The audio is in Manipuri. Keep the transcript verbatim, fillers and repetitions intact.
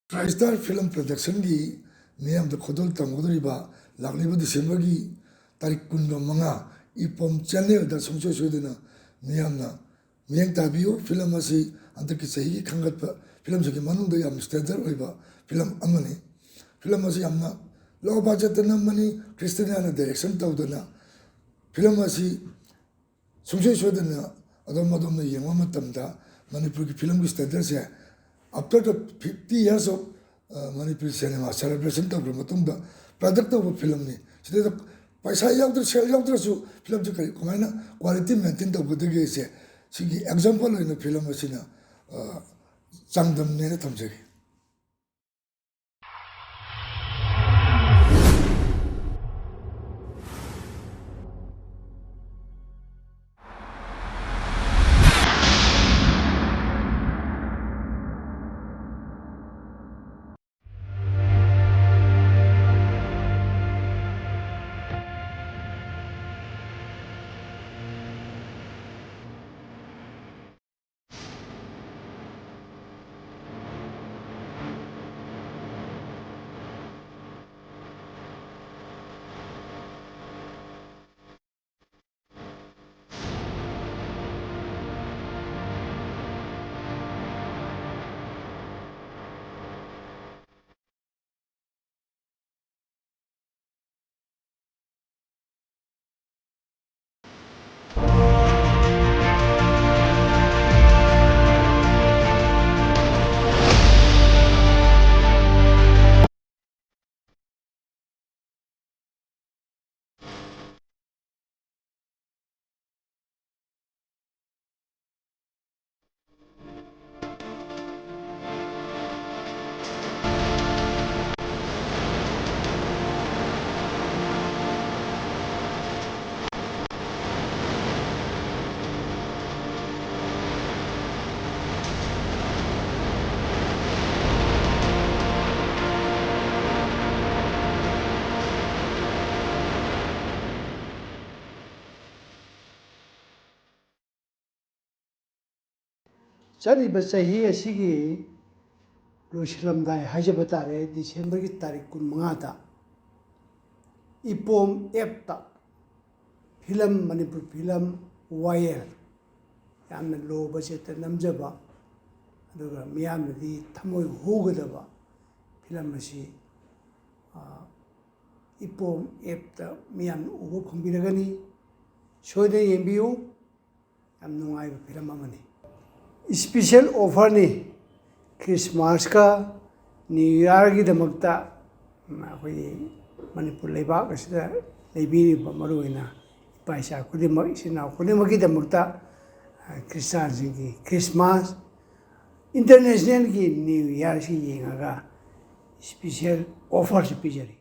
TriStar Film Production-ꯒꯤ ꯃꯤꯌꯥꯝꯗ ꯈꯨꯗꯣꯜ ꯇꯝꯒꯗꯧꯔꯤꯕ ꯂꯥꯛꯂꯤꯕ December-ꯒꯤ ꯇꯥꯔꯤꯛ ꯀꯨꯟꯒ ꯃꯉꯥ, ꯏꯄꯣꯝ channel-ꯗ ꯁꯨꯡꯁꯣꯏ ꯁꯣꯏꯗꯅ ꯃꯤꯌꯥꯝꯅ ꯃꯤꯠꯌꯦꯡ ꯇꯥꯕꯤꯌꯨ꯫ Film ꯑꯁꯤ ꯍꯟꯗꯛꯀꯤ ꯆꯍꯤꯒꯤ ꯈꯟꯒꯠꯄ film-ꯁꯤꯡꯒꯤ ꯃꯅꯨꯡꯗ ꯌꯥꯝ standard ꯑꯣꯏꯕ film ꯑꯃꯅꯤ꯫ Film ꯑꯁꯤ ꯌꯥꯝꯅ low budget-ꯇ ꯅꯝꯕꯅꯤ꯫ ꯀ꯭ꯔꯤꯁꯇꯤꯅꯥꯅ direction ꯇꯧꯗꯅ film ꯑꯁꯤ ꯁꯨꯡꯁꯣꯏ ꯁꯣꯏꯗꯅ ꯑꯗꯣꯝ, ꯑꯗꯣꯝꯅ ꯌꯦꯡꯕ ꯃꯇꯝꯗ ꯃꯅꯤꯄꯨꯔꯒꯤ film-ꯒꯤ standard-ꯁꯦ, after the fifty years of, ꯑ, Manipuri cinema celebration ꯇꯧꯈ꯭ꯔ ꯃꯇꯨꯡꯗ product ꯇꯧꯕ film-ꯅꯤ꯫ ꯁꯤꯗꯩꯗ ꯄꯩꯁꯥ ꯌꯥꯎꯗ꯭ꯔ, ꯁꯦꯜ ꯌꯥꯎꯗ꯭ꯔꯁꯨ film-ꯁꯦ ꯀꯔꯤ, ꯀꯃꯥꯏꯅ quality maintain ꯇꯧꯒꯗꯒꯦꯁꯦ, ꯁꯤꯒꯤ example ꯑꯣꯏꯅ film ꯑꯁꯤꯅ, ꯑ, ꯆꯥꯡꯗꯝꯅꯦꯅ ꯊꯝꯖꯒꯦ꯫ ꯆꯠꯂꯤꯕ ꯆꯍꯤ ꯑꯁꯤꯒꯤ ꯂꯣꯏꯁꯤꯜꯂꯝꯗꯥꯏ ꯍꯥꯏꯖꯕ ꯇꯥꯔꯦ, ꯗꯤꯁꯦꯝꯕꯔꯒꯤ ꯇꯥꯔꯤꯛ ꯀꯨꯟꯃꯉꯥꯗ ꯏꯄꯣꯝ ꯑꯦꯞꯇ ꯐꯤꯂꯝ, ꯃꯅꯤꯄꯨꯔ ꯐꯤꯂꯝ ꯋꯥꯌꯦꯜ, ꯌꯥꯝꯅ ꯂꯣ ꯕꯖꯦꯠꯇ ꯅꯝꯖꯕ, ꯑꯗꯨꯒ ꯃꯤꯌꯥꯝꯅꯗꯤ ꯊꯃꯣꯏ ꯍꯨꯒꯗꯕ ꯐꯤꯂꯝ ꯑꯁꯤ, ꯑ, ꯏꯄꯣꯝ ꯑꯦꯞꯇ ꯃꯤꯌꯥꯝꯅ ꯎꯕ ꯐꯪꯕꯤꯔꯒꯅꯤ꯫ ꯁꯣꯏꯗꯅ ꯌꯦꯡꯕꯤꯌꯨ꯫ ꯌꯥꯝ ꯅꯨꯡꯉꯥꯏꯕ ꯐꯤꯂꯝ ꯑꯃꯅꯤ꯫ ꯏꯁꯄꯤꯁꯦꯜ ꯑꯣꯐꯔꯅꯤ꯫ ꯈ꯭ꯔꯤꯁꯃꯥꯁꯀ ꯅ꯭ꯌꯨ ꯏꯌꯥꯔꯒꯤꯗꯃꯛꯇ ꯑꯩꯈꯣꯏꯒꯤ ꯃꯅꯤꯄꯨꯔ ꯂꯩꯕꯥꯛ ꯑꯁꯤꯗ ꯂꯩꯕꯤꯔꯤꯕ ꯃꯔꯨꯑꯣꯏꯅ ꯏꯄꯥ ꯏꯆꯥ ꯈꯨꯗꯤꯡꯃꯛ, ꯏꯆꯤꯟ ꯏꯅꯥꯎ ꯈꯨꯗꯤꯡꯃꯛꯀꯤꯗꯃꯛꯇ, ꯑ, ꯈ꯭ꯔꯤꯁꯇꯥꯟꯁꯤꯡꯒꯤ ꯈ꯭ꯔꯤꯁꯃꯥꯁ, ꯏꯟꯇꯔꯅꯦꯁꯅꯦꯜꯒꯤ ꯅ꯭ꯌꯨ ꯏꯌꯥꯔꯁꯤ ꯌꯦꯡꯉꯒ ꯏꯁꯄꯤꯁꯦꯜ ꯑꯣꯐꯔꯁꯤ ꯄꯤꯖꯔꯤ꯫